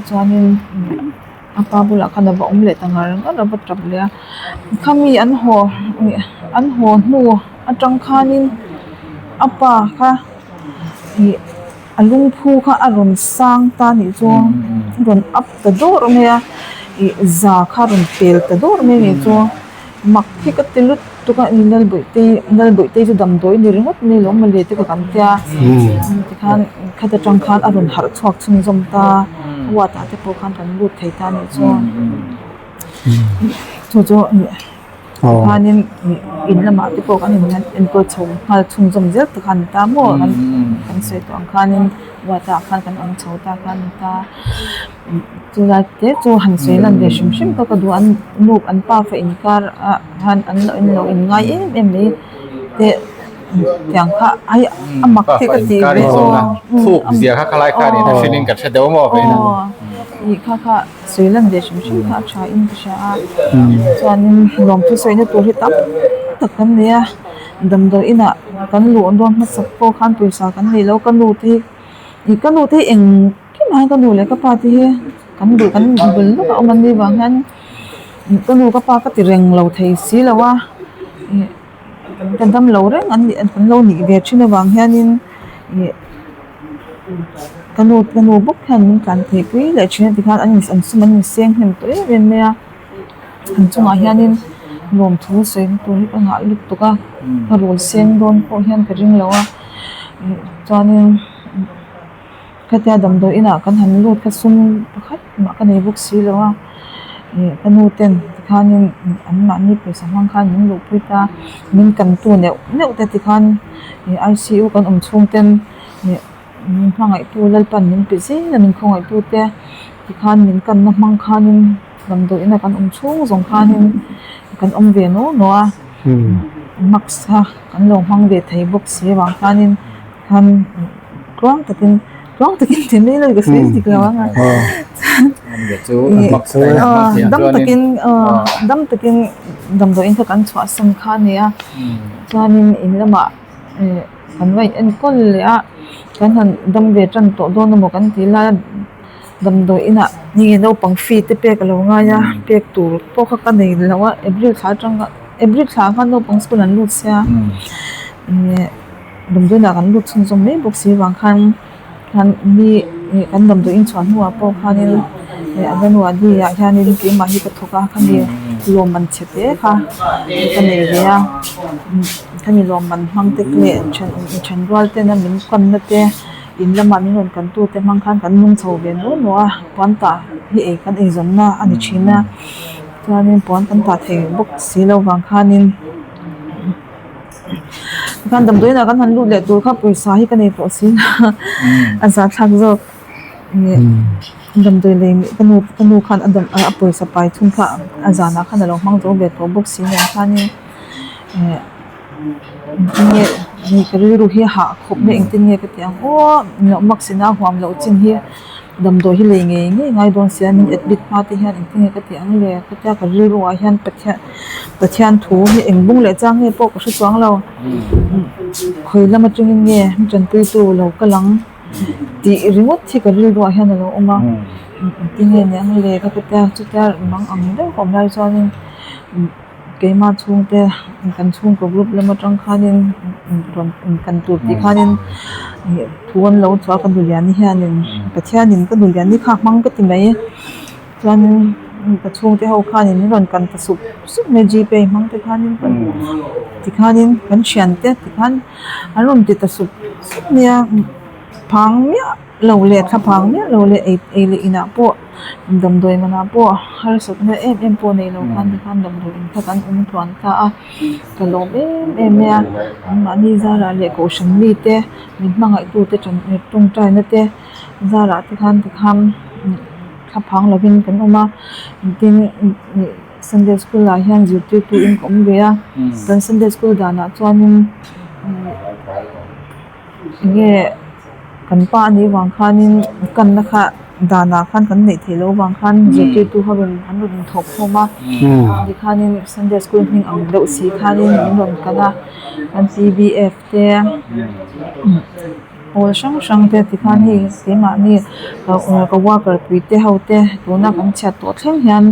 Speaker 1: chuanin. A pa bulah khan a va awm leh ta ngar ngar a va tap leh a khami an haw ih an haw hnu atang khanin a pa kha ih a lungphu kha a rawn sang ta anih chu a rawn up ta dawrh mai a ih za kha a rawn pel ta dawrh mai anih chu mak hi ka ti lutuk a ni Lalbawihtei Lalbawihtei chu damdawi ni ringawt mai lo mawle te ka kan tia tikhan khata tang khan a rawn harh chhuak chhunzawm ta ward ah te pawh khan kan lut thei ta anih chu chu chu tikhanin in lamah te pawh kan in enkawl chho nghal chhunzawm zel te khan a ni ta maw kan sawi tawh ang khanin ward ah khan kan awm chho ta khan a ni ta. Chulai te chu han sawi lan ve hrim hrim kha ka duh a an nu an pa fa inkar ah khan an lo in lo in ngai em em mai te tiang kha ai a mak te ka tih ve aw
Speaker 5: thuk zia kha khalai khan in a hrilh in ka hre deuh maw vei na.
Speaker 1: Ih kha kha sawi lan ve hrim hrim kha a tha in ka hria a chuanin lawmthu sawina tur hi tam tak kan nei a damdawi inah kan luh dawn hmasak pawh khan pawisa kan nei lo ka nu te hi ih ka nu te hi engkim ah hian ka nu leh ka pa te hi kan duh kan bul lawk a awm an nih vang hian ka nu ka pa ka ti reng lo thei si lo a ih ka dam lo reng an nih an lo nih ve thin avang hianin ih. Ka nu ka nu bawk hian min tlan theih pui leh thin a tikhan an in an sum an inseng hnem tawh em em mai a an chungah hianin lawmthu sawi na tur hi ka ngah lutuk a ka rawl seng dawn pawh hian ka ring lo a chuanin khatia damdawi inah kan han lut kha sum pakhat mah ka nei bawk si lo a ih ka nu ten tikhanin an mahni pawisa hmang khan min luhpui ta min kantu neuh neuh te tikhan ih I_C_U kan awm chhung ten. Ih min hmangaihtu Lalpan min pe zel a min khawngaihtu te tikhan min kanna hmang khanin damdawiina kan awm chhung zawng khanin kan awm ve naw naw a mask kha kan lo hmang ve thei bawk si avang khanin khan tluang takin tluang takin ti mai lo ka sawi dik lo ang a dam takin dam takin damdawiin kha kan chhuahsan kha a ni a chuanin in lamah ih. Kan va in enkawl leh a, kan han dam ve tan tawh dawn emaw kan tih lai a, damdawi inah nge naupang fee te pek a lo ngai a, pek tur pawh kha ka nei lo a, April thla atang kha April thla khan naupang school an lut sia, ih damdawi inah kan lut chhunzawm mai bawk si vang khan khan mi ih kan damdawi in chhuah hnuah pawh khanin ih Anganwadi ah hianin keimah hi ka thawk a khami lawmman chhe te kha ka nei ve a. Hemi lawmman hmang te leh then rual tena min kanna te in lama min rawn kan tute hmang khan kan nung chho ve nual nual a puan tah hi ei kan eizawnna a ni thin a chuanin puan kan tah thei bawk si lo vang khanin tikhan damdawiin ah kan han lut leh tur kha pawisa hi ka nei tawh si lo a zahthlak zawk damdawi lei ka nu ka nu khan a dam a pawisa pai thung kha a zanah khan a lo hmang zo ve tawh bawk si nen khanin. Eh engtin nge hei ka rilru hi a hah khawp mai engtin nge ka tih ang aw mask in a huam loh chin hi damdawi hi lei ngei ngei ngai dawn sia min admit hma te hian engtin nge ka tih ang le ka tia ka rilru ah hian Pathian Pathian thu hi eng bung leh chang nge pawh ka hre chuang lo khawi lam atangin nge min tanpui tu lo kal ang tih ringawt hi ka rilru ah hian a lo awm a engtin nge ni ang le ka ti tia chutia mang ang deuh ka awm lai chuanin. Keimah chhungte kan chhungkaw group lam atang khanin rawn kan tur tih khanin thu an lo chhuah a ka nuliani hianin Pathianin ka nuliani kha a hmang ka ti mai chuanin ka chhungte ho khanin min rawn kan ta sup sup mai g pay hmang te khanin tikhanin kan thiante tikhan an rawn ti ta sup sup mai a phang miah. Lo leh thla phang miah lo leh ei ei leh inah pawh damdawi manah pawh harsatna em em pawh nei lo khan tikhan damdawi in kha kan awm tluan ta a ka lawm em em mai a anmahni zarah leh kohhran mite min hmangaihtute tawngtaina te zarah te khan tikhan thla phang lovin kan awm a tin ih Sunday school ah hian zirtirtu in ka awm ve a kan Sunday school danah chuanin ih. Enge kan pa anih vang khanin kanna kha danah khan kan neih theih loh vang khan zirtirtu ho rawn an rawn inthawk khawm a tikhanin Sunday school hming ang deuh si khanin min rawn kan a kan P B F te pawl hrang hrang te tikhan hei keimahni ka worker pui te ho te tuna kan chhiat tawh thleng hian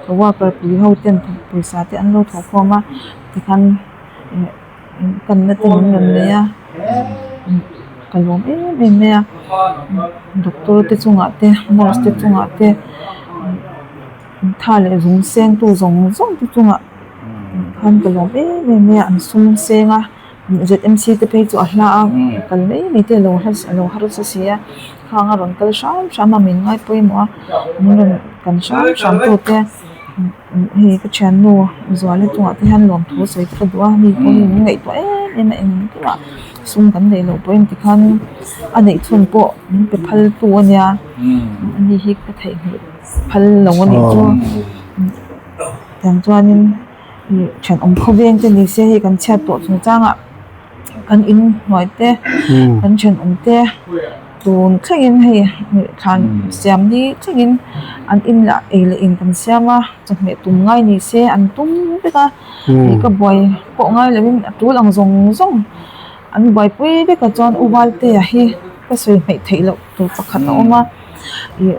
Speaker 1: ka worker pui ho ten pawisa te an lo thawh khawm a tikhan. Kanna te min rawn nei a ka lawm em em mai a doctor te chungah te nurse te chungah te tha leh zung seng tu zawng zawng te chungah khan ka lawm em em mai a an sum seng a Z M C te phei chu a hla a kal mai mai te alo alo harsa si a khang a rawn kal hram hram a min ngai pawimawh a min rawn kan hram hram tu te. Hei ka thiannu Zuali chungah te hian lawmthu sawi te ka duh a mi pawhin min ngaihtuah em em a engkim ah sum kan neih loh pawhin tikhan a neih chhun pawh min pe phal tu a nia ani hi ka theihnghilh phal lo a nih chu tiang chuanin ih thenawm khawveng te ni se hei kan chhiat tawh chungchangah kan in hnuai te kan thenawm te. Tun thlengin hei thlan siam ni thlengin an in lah ei leh in kan siam a chawhmeh tum ngai ni se an tum vek a ih ka buai pawh ngai lovin a tul ang zawng zawng an buaipui vek a chuan u Valtea hi ka sawi hmeih theih loh tur pakhat a awm a ih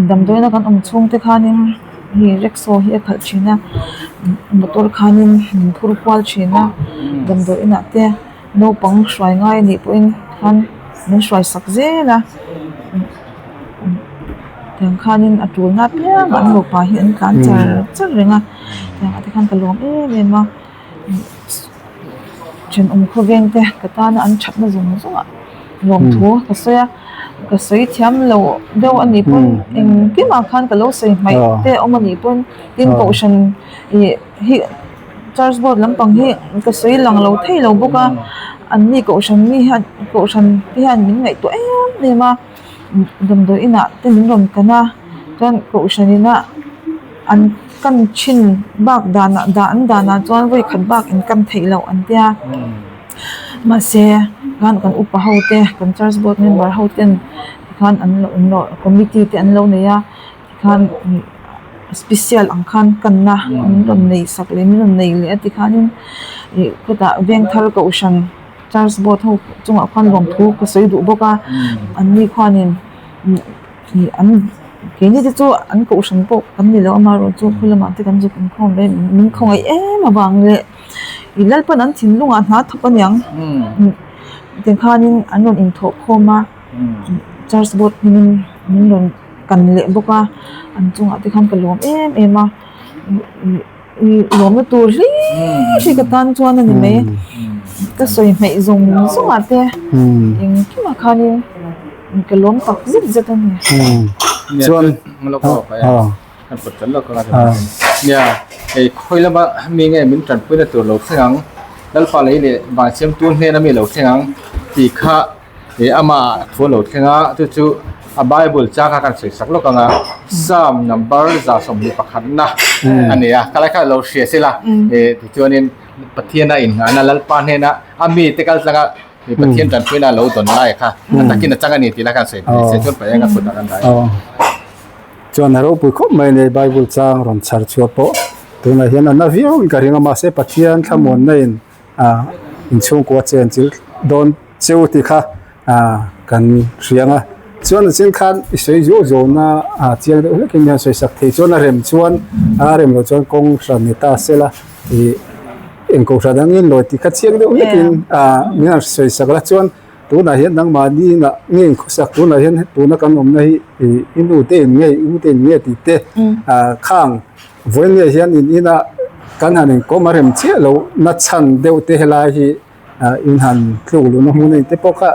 Speaker 1: damdawiina kan awm chhung te khanin hei rickshaw hi a khalh thin a motor khanin min phur kual thin a damdawi inah te. Naupang hruai ngai a nih pawhin khan min hruai sak zel a tiang khanin a tulna apiang an nupa hi an tlan char char reng a tiang ah te khan ka lawm em em a thenawm khawveng te ka tana an thatna zawng zawng ah lawmthu ka sawi a ka sawi thiam lo deuh a nih pawn engkimah khan ka lo sawi hmaih te a awm a nih pawn tin kohhran ih hi. Church board lampang hi ka sawi lang lo thei lo bawk a an ni kohhran mi hian kohhran te hian min ngaihtuah em em a damdawi inah te min rawn kan a chuan kohhran ina an kan thin bak danah dah an danah chuan vawi khat bak in kan theih loh an tia mahse khan kan upa ho te kan church board member ho ten khan an lo an lo committee te an lo nei a. Khan special ang khan kanna an rawn nei sak leh min rawn nei leh a tikhanin ih khawtah Vengthar Kohhran Church board ho chungah khuan lawmthu ka sawi duh bawk a anni khuanin ih an keini te chu an kohhran pawh kan ni lo amaherawhchu chu lamah te kan zuk inkhawm ve min khawngaih em avang leh ih Lalpan an thinlungah hna thawk aniang tikhanin an rawn inthawhkhawm a church board hmingin min rawn. kan leh bawk a an chungah te khan ka lawm em em a lawmna tur hlir hi ka tan chuan a ni mai ka sawi hmeih zawng zawng ah te engkimah khanin ka lawm tak zet zet a ni.
Speaker 3: Chuan
Speaker 5: Nia hei khawi lama mi nge min tanpuina tur lo thleng ang Lalpa lei leh van siamtu hnena mi lo thleng ang tih kha Ih amah thu a lo thleng a, chu chu a bible chang kha kan sawi sak lawk ang a, Psalm number 21 na a ni a, khalai kha lo hria se la, ih tichuanin Pathian a inngahna Lalpa hnena a mite kal tlanga ih Pathian tanpuina a lo dawn lai kha a takin a chang a ni tih lai kha an sawi thei se chuan Pathian kha kutah kan dah a.
Speaker 3: Chuan a ropui khawp mai a ni bible chang rawn chhar chhuah pawh tunah hian a na viau in ka ring a mahse Pathian thlamuanna in ah inchhungkua chen chilh dawn cheu tih kha ah kan hria ang a chuan a chin khan i sawi zuau zuau na ah chiang deuh hlekin hian sawi sak thei chuan a rem chuan a rem loh chuan kawng hran ni ta se la ih eng kohhran angin lawi tih kha chiang deuh hlekin ah min han sawi sak la chuan tunah hian nangmahni inah nge inkhawsak tunah hian tuna kan awmna hi ih i nu te in nge i u te in nge tih te ah khang Vawiin nge hian in inah kan han inkawm a rem chiah loh na chhan deuh te helai hi in han tluk luhna hmun a ni te pawh kha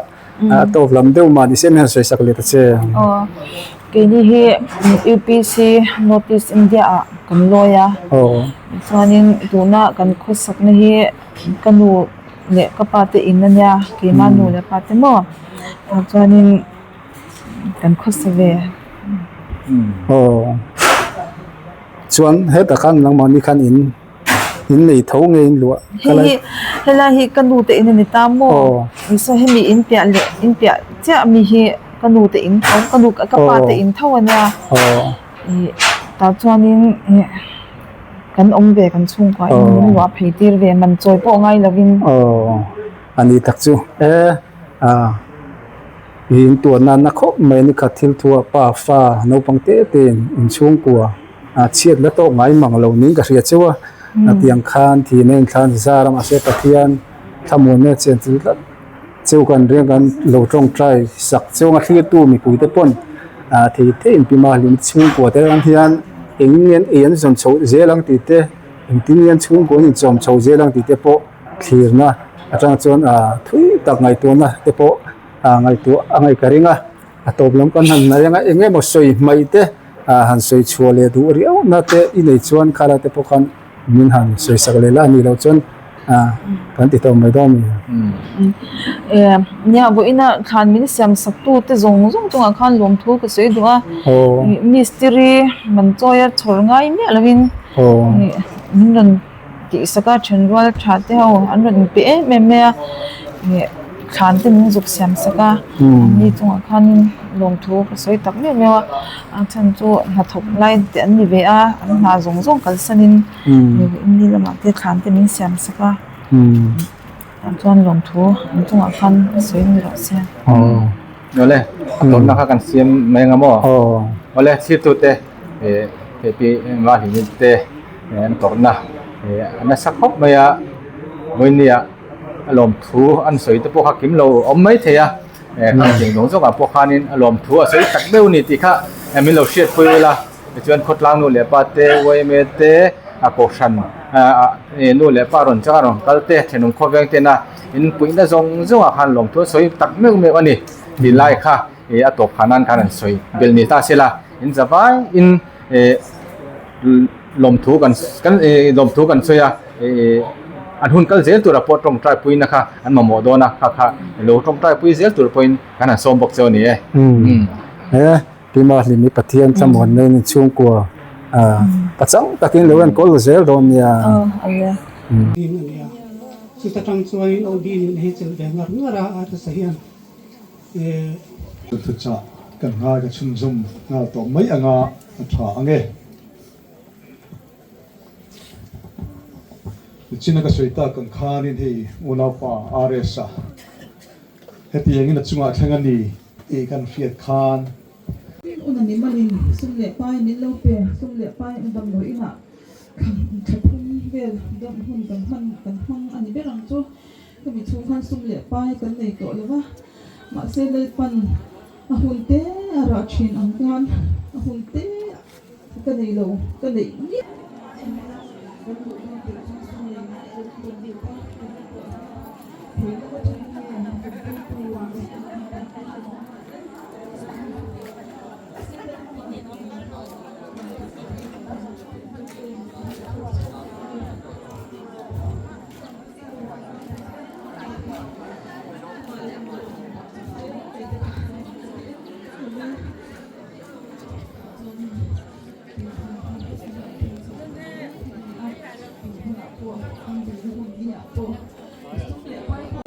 Speaker 3: a tawp lam deuh mah ni se min han sawi sak leh ta che.
Speaker 1: Aw keini hi UPC North East India ah kan lawi a chuanin tuna kan khawsakna hi ka nu leh ka pa te in ania keimah nu leh pa te maw tah chuanin. Kan khawsa ve.
Speaker 3: Aw. Chuan hetah khan nangmahni khan in in nei tho nge in luah?
Speaker 1: Hei hi helai hi ka nu te in a ni ta maw? Aw. Saw hemi in piah leh in piah chiah mi hi ka nu te in tho ka nu ka pa te in tho a nia.
Speaker 3: Aw.
Speaker 1: Ih tah chuanin ih kan awm ve kan chhungkua in min luah phei tir ve man chawi pawh ngai lovin.
Speaker 3: Aw. A ni tak chu e ah. In tuahna na khawp mai a ni khat thil thu ah pa fa naupang te te in inchhungkua ah chhiat la tawk ngai mang lo niin ka hria cheu a a tiang khan thihna in thlan zar a mahse Pathian thlamuanna chen chu tlat cheu kan riang kan lo tawngtai sak cheu anga thlirtu mipui te pawn ah thei thei in pima hlim chhungkua te ang hian eng nge an ei an zawn chhoh zel ang tih te engtin nge an chhungkua an inchawm chho zel ang tih te pawh thlirna atang chuan ah thui tak ngaihtuahna te pawh. ah ngaihtuah a ngaih ka ring a a tawp lam kan han hnaih anga eng emaw sawi hmaih te ah han sawi chhuah leh duh riau na te i nei chuan khala te pawh khan min han sawi sak leh la a nih loh chuan ah kan ti tawh mai dawn a
Speaker 1: ni. Nia vawiina thlan min siam sak tu te zawng zawng chungah khan lawmthu ka sawi duh a mistiri man chawia chhawr ngai miah lovin min rawn tih sak a then rual tha te ho an rawn inpe em em mai a. Thlan te min zuk siam sak a anni chungah khanin lawmthu ka sawi tak meuh meuh a a chhan chu hnathawk lai te an ni ve a an hna zawng zawng kalsanin ni lamah te thlan te min siam sak a tah chuan lawmthu an chungah khan sawi ni rawh se.
Speaker 5: Awle a tawrhna kha kan siam mai anga maw awle chhirtute eh hei pi Mahlimi te an tawrhna eh a nasa khawp mai a vawinia a lawmthu an sawi te pawh kha kim lo awm mai thei a eh kha tiang zawng zawngah pawh khanin a lawmthu a sawi tak deuh a ni tih kha min lo hriatpui ula tichuan khawtlang nu leh pa te yma te a kohhran ah nu leh pa rawn changa rawn kal te thenawm khawveng tena in puihna zawng zawngah khan lawmthu a sawi tak meuh meuh a ni tih lai kha eh a tawp khan nan khan an sawi belh ni ta se la in zavai in eh lawmthu kan kan eh lawmthu kan sawi a eh an hun kal zel tura pawh tawngtai puina kha an mamawh dawn a kha kha lo tawngtai pui zel tur pawhin kan han sawm bawk chu a ni e.
Speaker 3: Umm he Pi Mahlimi Pathian thlamuan mai in chhungkua ah pachang takin lo enkawl zel dawn nia.
Speaker 1: Aw a nia.
Speaker 6: Din a nia. Chuta tang chuanin OD nih hi chelh ve ngar ngar a, a tasa hian eh.
Speaker 7: Thuchah kan nghal ka chhunzawm nghal tawh mai anga a tha ang e. Nichina ka sawi tak ang khanin hei unaupa RS-a hetiangin a chungah thleng a ni tih kan hriat khan.
Speaker 2: Tin una ni malin sum leh pai min lo pe, sum leh pai an damdawi inah tha phum vel dam hun kan hman kan hmang a ni ber ang chu. Hemi chhung khan sum leh pai kan nei tawh lo va, mahse Lalpan a hun te a rah thin ang khan a hun te Ka nei lo, ka neih miah.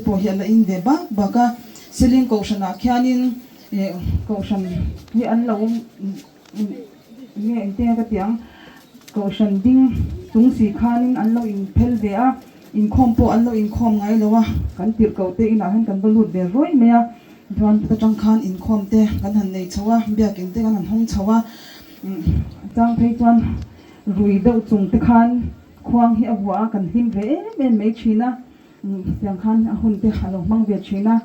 Speaker 2: Pawh hi a la in ve bak bak a, Seling kohhranah khianin ih kohhran hi an lo nge engtin nge ka tih ang kohhran ding chung si khanin an lo inphel ve a, inkhawm pawh an lo inkhawm ngai lo a, kan tirhkoh te inah hian kan va lut ve ruai mai a. Chuan ta tang khan inkhawm te kan han nei chho a, biakinn te kan han hawng chho a, a chang phei chuan rui deuh chung te khan khuang hi a vuah a, kan hlim ve em em mai thin a, tiang khan a hun te a lo hmang ve thin a,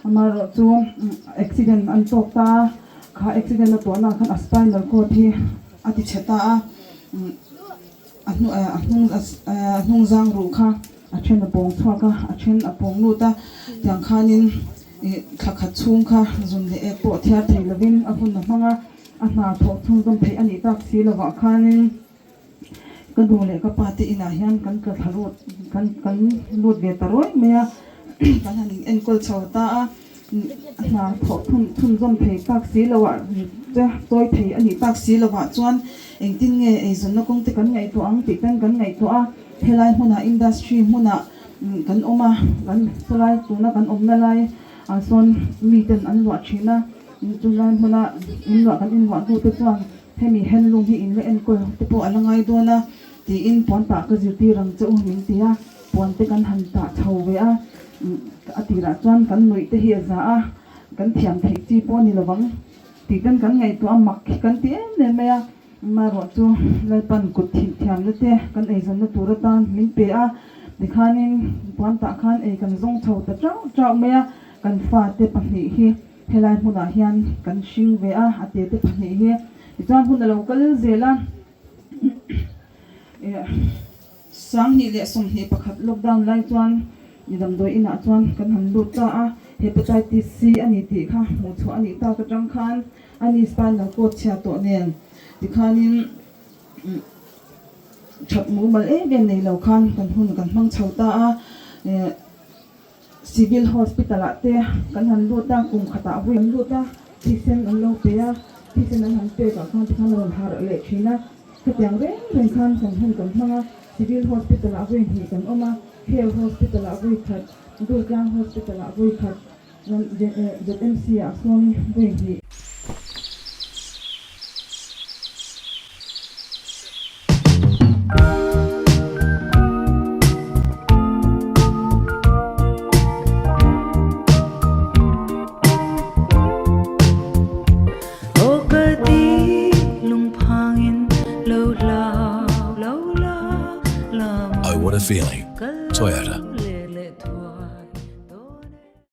Speaker 2: amaherawh chu accident an tawk ta a, kha accident a tawhna ah khan a spinal cord hi a ti chhe ta a, a hnung a hnung zang ruh kha a then a pawng chhuak a, a then a pawng lut a, tiang khanin ih thla khat chhung kha zun leh ek pawh thiar thei lovin a hun a hmang a, a hna thawh chhunzawm theih a nih tak si lovah khanin ka nu leh ka pa te inah hian kan tla thla lut kan kan lut ve ta ruai mai a, kan han in enkawl chho ta a, a hna thawh chhunzawm thei tak si lovah te chawi thei a nih tak si lovah chuan engtin nge eizawnna kawng te kan ngaihtuah ang tih ten kan ngaihtuah a. Helai hmunah industry hmunah kan awm a, kan chulai tuna kan awmna lai ah sawn miten an luah thin a, chulai hmuna in luah kan inluah hnu te chuan hemi handloom hi in la enkawl te pawh a la ngai dawn a tiin puan tah ka zirtir ang che u min ti a, puan te kan han tah chho ve a, a tirah chuan kan nuih te hi a za a, kan thiam theih chi pawh a ni lovang tih ten kan ngaihtuah a mak hi kan ti em em mai a. Amaherawh chu Lalpan kut thih thiamna te kan eizawnna tur atan min pe a, tikhanin puan tah khan ei kan zawng chho ta chauh chauh mai a, kan fate pahnih hi helai hmunah hian kan hring ve a, a tete pahnih hi tichuan hun a lo kal zel a. 2021 lockdown lai chuan mi damdawi inah chuan kan han lut ta a, Hepatitis C a ni tih kha hmuh chhuah a nih tak atang khan a ni spinal cord chhia tawh nen tikhanin that mumal em em nei lo khan kan hun kan hmang chho ta a. Civil Hospital ah te kan han lut a, kum khatah vui an lut a, thisen an lo pe a, thisen an han pek ah khan tikhan a rawn harh leh thin a, hetiang reng reng khan kan hun kan hmang a, Civil Hospital ah vui hnih kan awm a, Hale Hospital ah vui khat, Durtlang Hospital ah vui khat. ZMC ah sawn vawi hnih.
Speaker 8: Oh, what a feeling. Toyota.